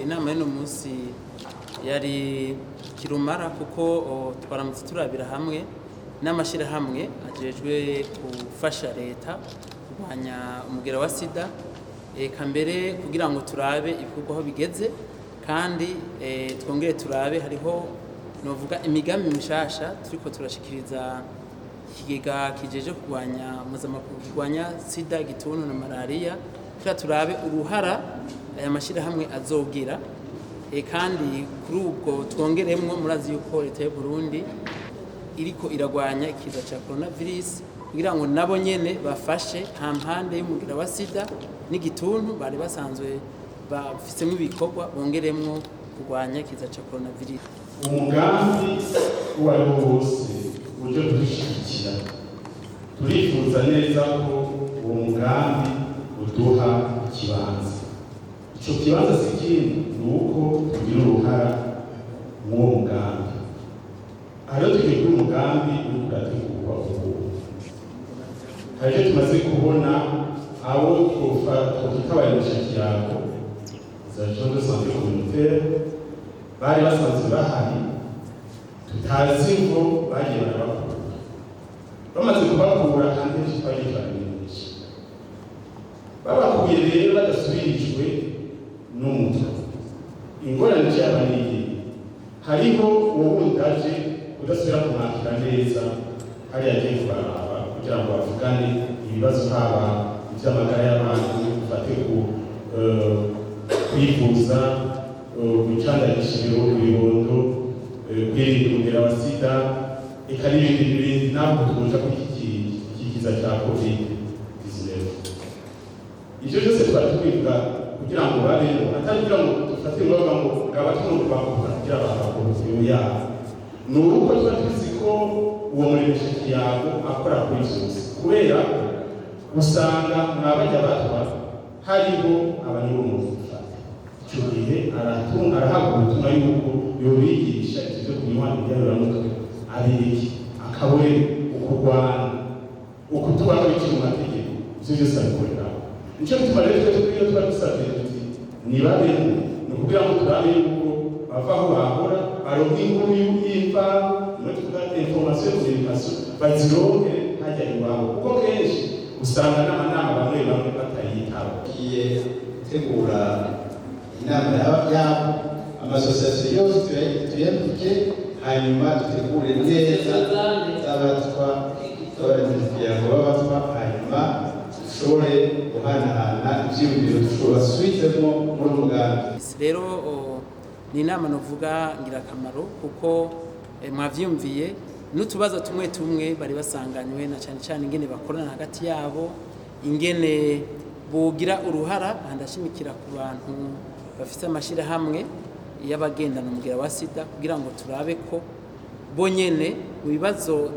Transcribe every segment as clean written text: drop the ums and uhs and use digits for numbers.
Inama y'uno munsi yari kirumara kuko twaramutse turabira hamwe n'amashyirahamwe ajejwe gufasha leta kurwanya umugera wa sida, eka mbere kugira ngo turabe ibikorwa aho bigeze, kandi twongere turabe hariho novuga imigambi mishasha turiko turashikiriza ikigega kijeje kurwanya mpuzamakungu kurwanya sida, igituntu na malariya, kugira turabe uruhara aya mashyirahamwe azogira. Kandi kuri ubwo twongeremwo, murazi yuko leta y'u Burundi iriko iragwanya ikiza ca coronavirus, kugira ngo nabo nyene bafashe hampande y'umugera wa sida n'igituntu bari basanzwe bafisemwo ibikorwa, bongeremwo kurwanya ikiza ca coronavirus. Umugambi uwo ari wo wose uje kudushyigikira, turifuza neza ko uwo mugambi uduha ikibanza. Icyo kibanza si ikindi, ni uko tugira uruhara mw'uwo mugambi. Aha rero tugiye kuri umugambi uriko urategurwa ubu, hari icyo tumaze kubona, abo twokwita abaremeshakiyago za agents de santé communautaire bari basanzwe bahari, tutazi ngo bagiye barabakura. Bamaze kubakura, kandi henshi twagiye turabimenyesha, babakuye rero badasubirijwe n'umutwe. Ingorane cyaba ni iyi: hariho uwundi aje kudasubira kumwakira neza hariya agiye kubaraba kugira ngo bavugane ibibazo, haba iby'amagara y'abantu, ufate ku kwivuza, gucandagisha ibibondo, kwirinda umugera wa sida, eka n'ibindi n'ibindi, ntabwo tuja kuri iki kiza cya COVID-19. Ivyo byose twari tubivuga kugira ngo babeho, atari kugira ngo dufate ngombwa ngo ngaba tumwe bakora kugira bakora yabo. Ni uko tuba tuzi ko uwo muremeshakiyago akora kuri vyose, kubera ko usanga mwabajya batwa hariho abanyurumuzi. Icyo gihe arahabwa ubutumwa yuko yobigisha ivyo vyo kunywa ibiyayuramutwe, abiriki akabure, ukurwana, ukutubaho biciye mu mategeko, ivyo vyose abikoreraho. Nico gituma rero twe iyo tuba dusavye tuti nibabeho, ni ukugira ngo turabe yuko bava aho bahora baronka inkuru y'imvaho, niyo tuvuga information, communication, bazironke hajya iwabo, kuko kenshi usanga n'amanama bamwe bamwe batayitaba. Tugiye gutegura inama yabo ama associations yose, tuyandike, hanyuma dutegure neza z'abatwa, z'abaremeshakiyago b'abatwa, hanyuma dushobore guhanahana ivyiyumviro, dushobora basubizemo muri uwo mugambi. Rero ni inama novuga ngirakamaro, kuko mwavyumviye n'utubazo tumwe tumwe bari basanganywe, na cyane cyane ingene bakorana hagati yabo, ingene bogira uruhara. Aha ndashimikira ku bantu bafite amashyirahamwe y'abagendana umugera wa sida, kugira ngo turabe ko bo nyene mu bibazo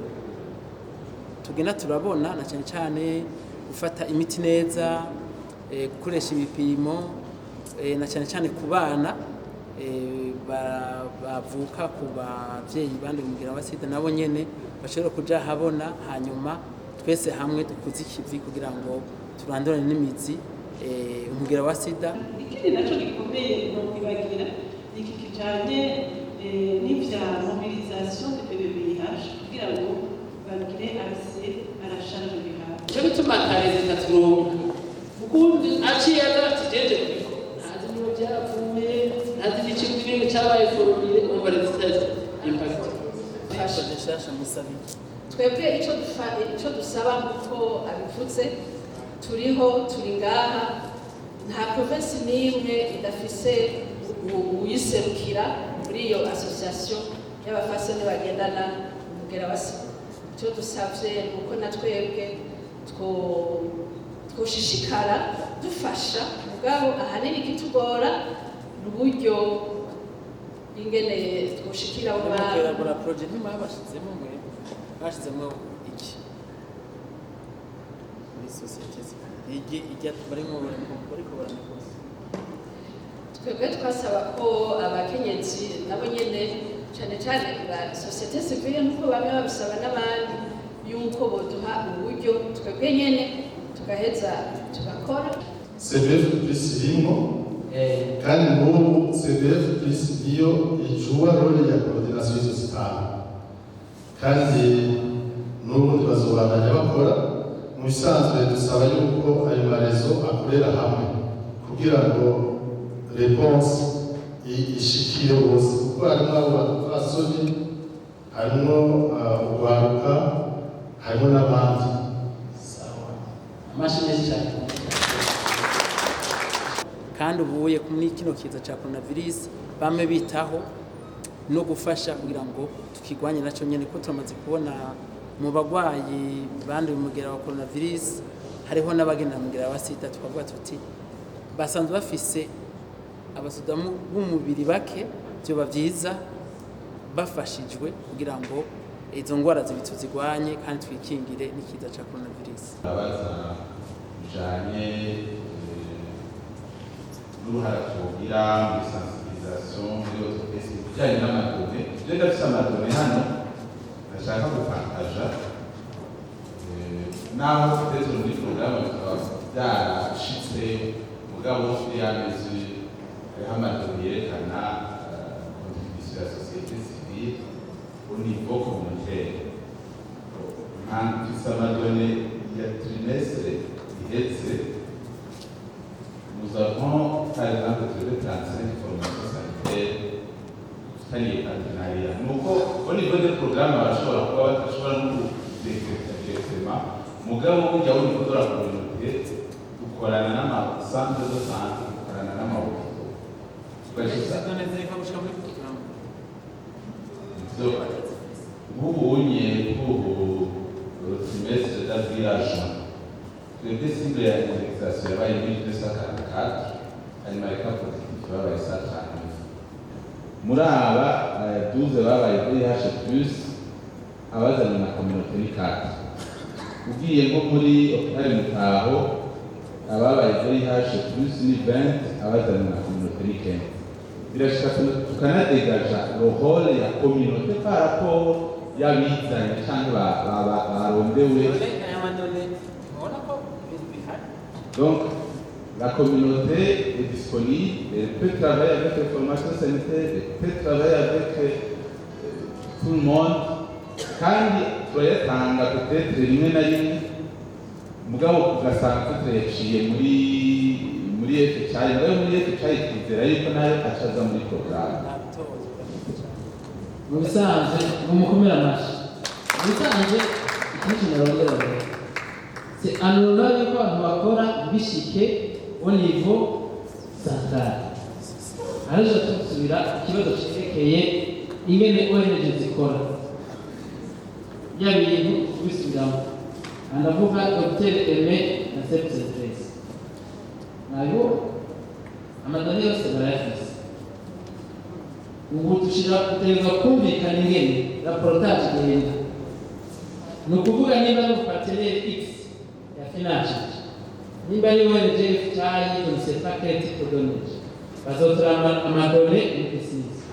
tugenda turabona, na cyane cyane gufata imiti neza, gukoresha ibipimo, na cyane cyane ku bana bavuka ku bavyeyi bandi umugera wa sida, nabo nyene bashobora kuja habona, hanyuma twese hamwe dukuze ikivi kugira ngo turandurane n'imizi umugera wa sida. Ikindi nacyo gikomeye nokwibagira ni iki kijanye n'ivya mobilisation de PBBIH kugira ngo bagire accès à la charge virale. Icyo gituma karezi turonka ukundi aciye aza ati jeje kubikora, ntazi niba byapfuye, ntazi igiciro ibintu cyabaye formulé, umva résultat impact. Projet nshasha musabi. Twebwe icyo dusaba, nk'uko abivuze, turiho, turi ngaha, nta province n'imwe idafise uyiserukira muri iyo association y'abafasoni bagendana umugera wa sida. Icyo dusavye ni uko na twebwe twoshishikara dufasha, mugabo ahanini ikitugora ni uburyo ingene twoshikira abo bantu. Mukeragura projet ntimwabashizemo, mwe bashizemo iki muri société civile ijya barimo bariko baranakoze? Twebwe twasaba ko abakenyezi nabo nyene, cane cane ba société civile, nkuko bamwe babisaba n'abandi, yuko boduha uburyo twebwe nyene tugaheza tugakora. CVF plus irimo. Kandi n'ubu CDF plus niyo ijuwa rôle ya coordination y'izo zitanu, kandi n'ubundi bazobandanya bakora. Mu bisanzwe dusaba yuko ayo ma réseaux akorera hamwe kugira ngo réponse ishikire bose, kuko harimo abo bapfasoni, harimo urwaruka, harimo n'abandi. Sawa, amashi menshi cyane. Kandi ubuye muri kino kiza cya coronavirus bamwe bitaho no gufasha kugira ngo tukigwanye nacyo nyene, ko turamaze kubona mu bagwayi banduye umugera wa coronavirus hariho n'abagenda umugera wa sida. Tukavuga tuti basanzwe bafise abasoda b'umubiri bake, byoba byiza bafashijwe kugira ngo izo ndwara zibiri tuzigwanye kandi twikingire n'ikiza cya coronavirus. Abaza bijanye n'uruhara twogira muri sensibilisation, muri autotest, ibijanye n'ama données. Je ndafise ama données hano ndashaka gupartaja, naho peut-être muri programme bikaba byarashitse, mugabo ya mesure hariho ama données yerekana contribution ya société civile au niveau communautaire. Mfise ama données ya trimestre ihetse. Nous avons par exemple trouvé 35 formations sanitaires dufitaniye partenariat. Nuko au niveau des programmes barashobora kuba badashobora no kudétecta directement, mugabo burya au niveau de la communauté dukorana n'ama centre de santé, dukorana n'ama hôpitaux. Izo données zireka gushika muri programme. Nk'ubunye nk'ubu trimestre d'avril à juin, twebwe cible ya indexation yabaye 1244, hanyuma les cas positifs babaye 139. Muri aba 12 babaye VIH plus, abazanye na communauté ni 4. Ugiye nko muri hôpital Mutaho, ababaye VIH plus ni 20, abazanye na communauté ni 15. Birashika tukanadegaja le rôle ya communauté par rapport y'abizanye canke barondewe. None aya ma données ubona ko ibintu bihari. Donc, la communauté est disponible, elle peut travailler avec les formations sanitaires, elle peut travailler avec tout le monde. Kandi turayatanga peut-être rimwe na rimwe, mugabo ugasanga peut-être yaciye muri FHI, mugabo muri FHI twizera yuko nayo acaza muri programme. Nabitoye. Mu bisanzwe mumukomere amashyi. Mu bisanzwe ikindi narongera rero, c'est anormal yuko abantu bakora bishike au niveau central. Araje tusubira ikibazo cerekeye ingene ONG zikora ya bintu kubisubiramo. Ndavuga Dr Aimé na Service nayo ama données yose barayafise. Ubu dushira dutegerezwa kumvikana ingene rapportage igenda. Ni ukuvuga niba ari partenaire X ya financé, nimba ari ONG FHI, je ne sais pas quel type de données bazotora, ama données ni précise.